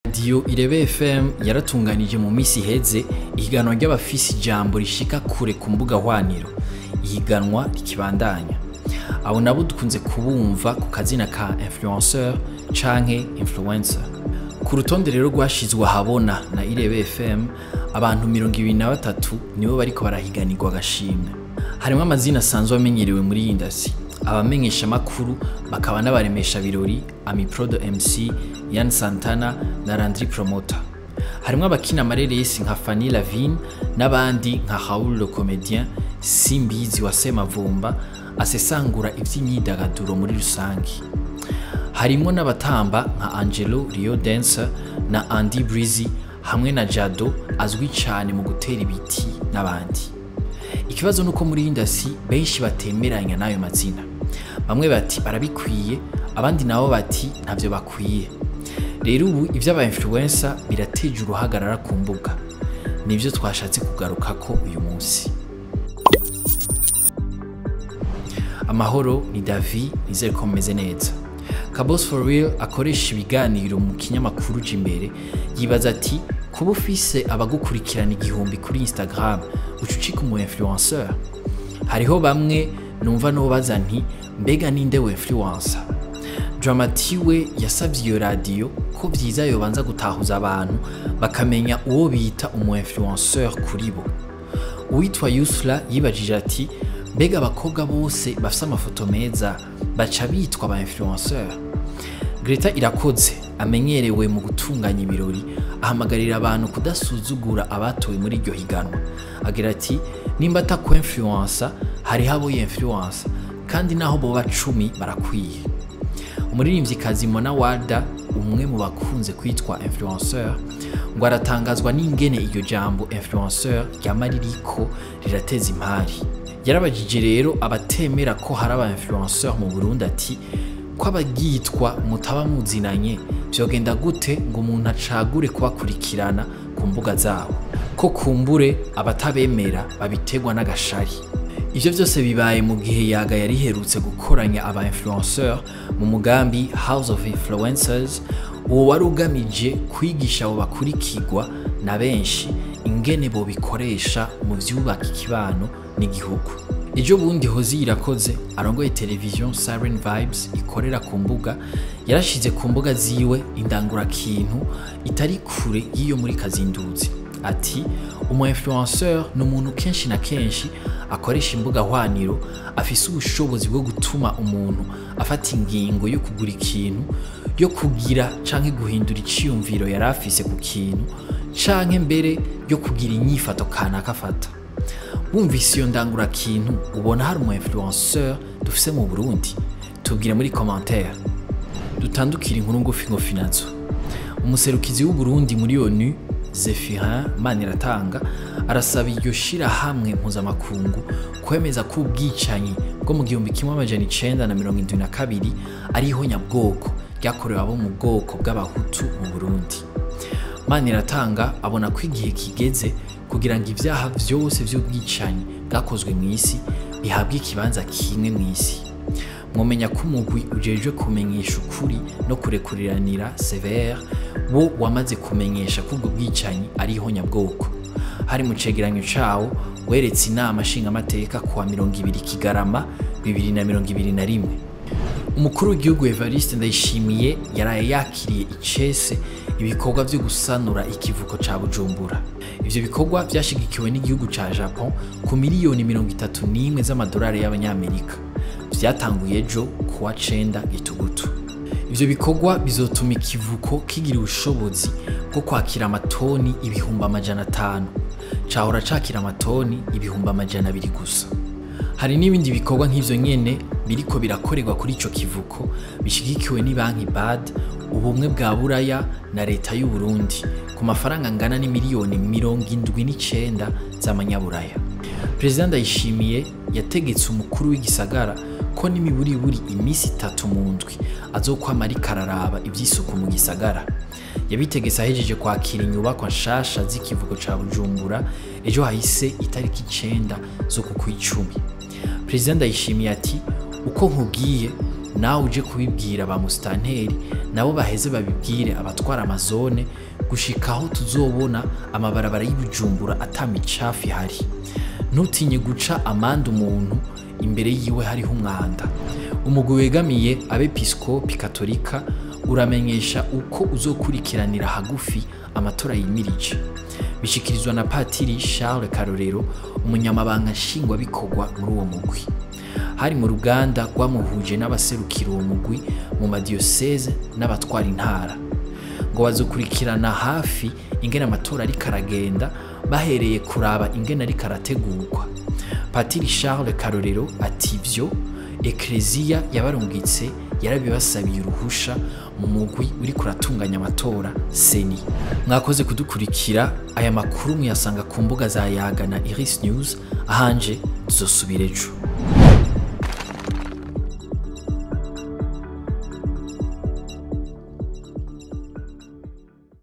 Radiyo Irebe FM yaratunganije mu misi iheze ihiganwa ry'abafise ijambo rishika kure ku mbuga hwaniro, ihiganwa rikibandanya. Abo nabo dukunze kubumva ku kazina ka influenceur canke influencer. Ku rutonde rero rwashizwe ahabona na Irebe FM, abantu 23 nibo bariko barahiganirwa agashimwe. Harimwo amazina asanzwe amenyerewe muri iyi ndasi, abamenyesha makuru bakaba n'abaremesha birori Amiprodo MC, Yan Santana na Landry Promoter. Harimwo abakina amareresi nka Fanny Lavine n'abandi nka Raoul le Comédien, Simbizi wa Semavumba asesangura ivy'imyidagaduro muri rusangi. Harimwo n'abatamba nka Angelo Rio Dancer na Andy Breezy hamwe na Jado azwi cane mu gutera ibiti n'abandi. Ikibazo nuko muri iyi ndasi benshi batemeranya n'ayo mazina. Bamwe bati barabikwiye, abandi nabo bati ntavyo bakwiye. Rero ubu ivy'aba influencer birateje uruhagarara ku mbuga. Nivyo twashatse kugarukako uyu munsi. Amahoro ni Davi, nizere ko mumeze neza. Kabos for real akoresha ibiganiro mu kinyamakuru Jimbere, yibaza ati kuba ufise abagukurikirana 1000 kuri Instagram uca ucika umu influenceur. Hariho bamwe numva nobaza nti mbega ninde we influencer? Dramati we yasavye iyo radiyo ko vyiza yobanza gutahuza abantu bakamenya uwo bita umu influenceur kuri bo. Uwitwa Yusla yibajije ati mbega abakobwa bose bafise amafoto meza baca bitwa ba influenceur? Greta Irakoze amenyerewe mu gutunganya ibirori ahamagarira abantu kudasuzugura abatowe muri iryo higanwa. Agira ati nimba ataku influencer hariho abo influencer kandi naho boba 10 barakwiye. Umuririmvyikazi Mona Walda, umwe mu bakunze kwitwa influenceur, ngo aratangazwa n'ingene iryo jambo influenceur ryama ririko rirateza impari. Yarabajije rero abatemera ko hari aba influenceur mu Burundi ati ko abagitwa mutaba muzinanye vyogenda gute ngo umuntu acagure kubakurikirana ku mbuga zabo, ko kumbure abatabemera babiterwa n'agashari. Ivyo vyose bibaye mu gihe Yaga yari iherutse gukoranya aba influenceur mu mugambi House of Influencers, uwo wari ugamije kwigisha abo bakurikirwa na benshi ingene bobikoresha mu vyubaka ikibano n'igihugu. Ejo bundi Hozi Irakoze arongoye television Siren Vibes ikorera ku mbuga, yarashize ku mbuga ziwe indangurakintu itari kure y'iyo muri Kazinduzi. Ati umu influenceur ni umuntu kenshi na kenshi akoresha imbuga hwaniro, afise ubushobozi bwo gutuma umuntu afata ingingo yo kugura ikintu, yo kugira canke guhindura iciyumviro yari afise ku kintu, canke mbere yo kugira inyifato kanaka afata. Wumvise iyo ndangurakintu ubona hari umu influenceur dufise mu Burundi? Tubwire muri commentaire. Dutandukire inkuru ngufi ngufi nazo. Umuserukizi w'u Burundi muri ONU Zephirin Maniratanga arasaba iryo shirahamwe mpuzamakungu kwemeza ko ubwicanyi bwo mu 1972 ariho nyabwoko ryakorewe abo mu bwoko bw'abahutu mu Burundi. Maniratanga abona ko igihe kigeze kugira ngo ivyaha vyose vy'ubwicanyi bwakozwe mw'isi bihabwe ikibanza kimwe mw'isi. Mwomenya ko umugwi ujejwe kumenyesha ukuri no kurekuriranira CVR wo wamaze kumenyesha ko ubwo bwicanyi ariho nyabwoko. Hari mu cegeranyo cawo weretse inama nshingamateka kuwa 20 Kigarama 2021. Umukuru w'igihugu Evariste Ndayishimiye yaraye yakiriye icese ibikorwa vyo gusanura ikivuko ca Bujumbura. Ivyo bikorwa vyashigikiwe n'igihugu ca Japon ku miliyoni 31 z'amadolari y'abanyamerika. Vyatanguye ejo kuwa 9 Gitugutu. Ivyo bikorwa bizotuma ikivuko kigira ubushobozi bwo kwakira amatoni 500,000. Cahora cakira amatoni 200,000 gusa. Hari n'ibindi bikorwa nk'ivyo nyene biriko birakorerwa kuri ico kivuko bishigikiwe ni banki BAD, ubumwe bwa Buraya na leta y'u Burundi ku mafaranga angana n'imiliyoni 79 z'amanyaburaya. President Ndayishimiye yategetse umukuru w'igisagara ko n'imiburiburi imisi 3 mu ndwi azokwama ariko araraba ivy'isuku mu gisagara. Yabitegetse ahejeje kwakira inyubakwa nshasha z'ikivuko ca Bujumbura ejo hahise itariki 9 z'uku kw'icumi. President Ndayishimiye ati uko nkubwiye nawe uje kubibwira ba mustanteri Nabo baheze babibwire abatwara amazone gushika aho tuzobona amabarabara y'Ibujumbura ata micafu ihari. Ntutinye guca amande umuntu imbere yiwe hariho umwanda. Umugwi wegamiye abepiskopi katolika uramenyesha uko uzokurikiranira hagufi amatora yimirije. Bishikirizwa na Patiri Charles Karorero, umunyamabanga nshingwabikorwa muri uwo mugwi. Hari mu ruganda rwamuhuje n'abaserukira uwo mugwi mu madiyoseze n'abatwara intara, ngo bazokurikirana hafi ingene amatora ariko aragenda, bahereye kuraba ingene ariko arategurwa. Patiri Charles Karorero ati ivyo Ekleziya yabarungitse yarabibasabiye uruhusha mu mugwi uriko uratunganya amatora CENI. Mwakoze kudukurikira. Aya makuru muyasanga ku mbuga za Yaga na Iris News. Ahanje tuzosubira ejo.